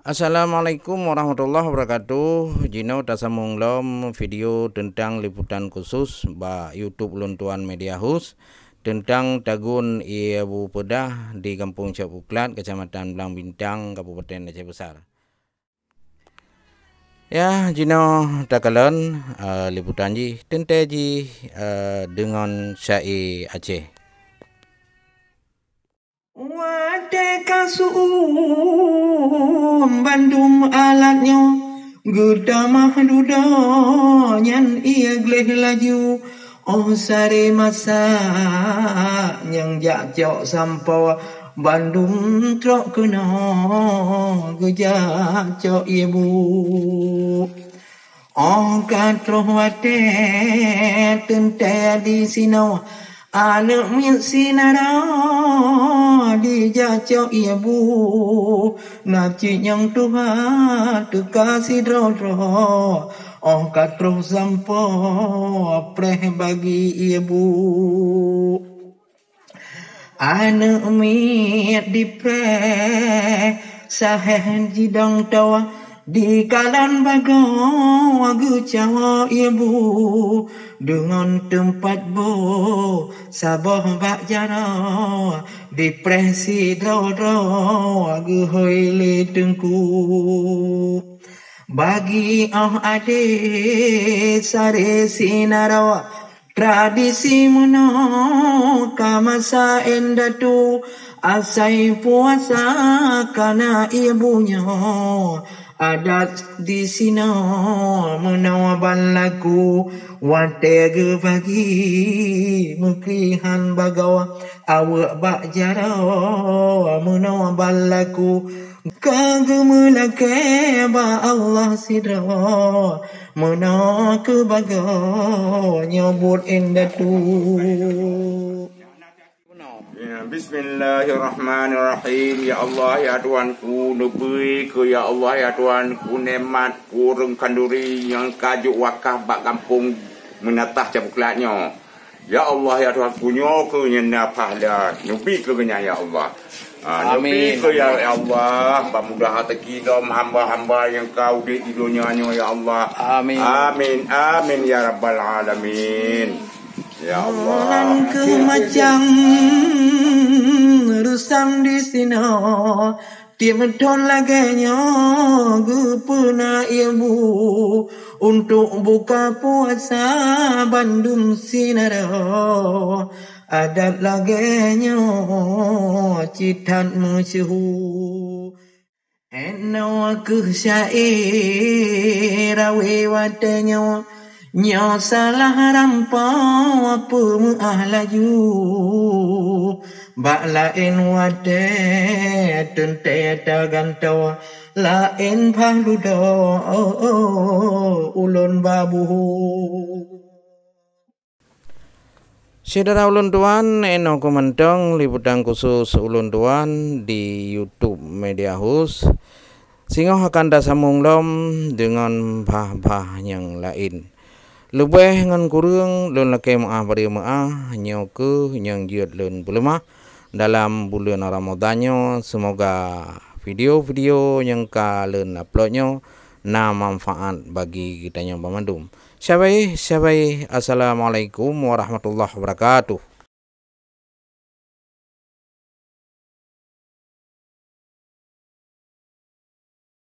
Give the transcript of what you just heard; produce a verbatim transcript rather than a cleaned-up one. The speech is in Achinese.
Assalamualaikum warahmatullahi wabarakatuh. Jinoe tasambong lom video teuntang liputan khusus bak YouTube Ulôn Tuan Media House teuntang tagun ié bu peudah di Gampông Cok Buklat, Kecamatan Blang Bintang, Kabupaten Aceh Besar. Ya, jinoe takalon, eh, liputan jih, teuntée jih, eh, deungon syaé Aceh. Watée ka su'um bandum alat nyoe, geutamah dudoe nyan ié gleh laju. Óh saré masak nyang jak cok sampoe, bandum trok keunoe geujak cok ié bu. Óh ka troh watée teuntée disinoe, aneuëk miet sinara dijak cok ié bu. Na cit nyang tuha teuka sidroe-droe, óh ka troh sampoe preh bagi ié bu. Aneuëk miet dipreh sahéh jidong toh, dikalon bagoe geucawök ié bu. Deungon teumpat boh saboh bak jaroe, dipreh sidroe-droe geuhôi lé teungku. Bagi óh adé saré sinara, tradisi meunoe ka masa indatu, asai puasa kana ié bu nyoe. Adat disinoe meunoe ban laku, watée geubagi meukrihan bagoe, aweuëk bak jaroe meunoe ban laku. Ka geumeulakée bak Allah sidroe, meunoe keuh bagoe nyoe buet indatu. Ya, bismillahirrahmanirrahim. Ya Allah, ya Tuhanku, neubri keu, ya Allah, ya Tuhanku, nikmat kureueng khanduri nyang ka jok wakaf bak gampông Meunatah Cok Buklat nyoe. Ya Allah, ya Tuhanku, nyoe keuh nyang na pahala. Neubri keu geuhnyan, ya Allah. Ha, neubri keu, ya Allah, bak mudah rezeki lom hamba-hamba nyang ka udeb di donya nyoe, ya Allah. Amin. Amin, amin, ya rabbal alamin. Ya Allah. Lam keu macam rusam disinoe, tiep thon lagée nyoe geupeuna ié bu untuk buka puasa bandum sinara. Adat lagée nyoe cit that meusyeuhu. Inoe keuh syaé rawé watée nyoe, nyoe salah rampoe peumeuáh laju. Bak laén watée teuntée tagantoe, laén bhah dudoe ulôn babuhu. Syedara ulôn tuan, inoe keuh mantong liputan khusus ulôn tuan di YouTube Media House. Singoh akan tasambong lom deungon bhah-bhah nyang laén. Leubeh ngon kureueng lôn lakée meuáh bari meuáh, nyoe keuh nyang jeuet lôn peuleumah dalam buleuen Ramadhan nyoe. Seumoga video-video nyang ka lôn upload nyoe na manfaat bagi geutanyoe banmandum. Syabab, syabab, assalamualaikum warahmatullahi wabarakatuh.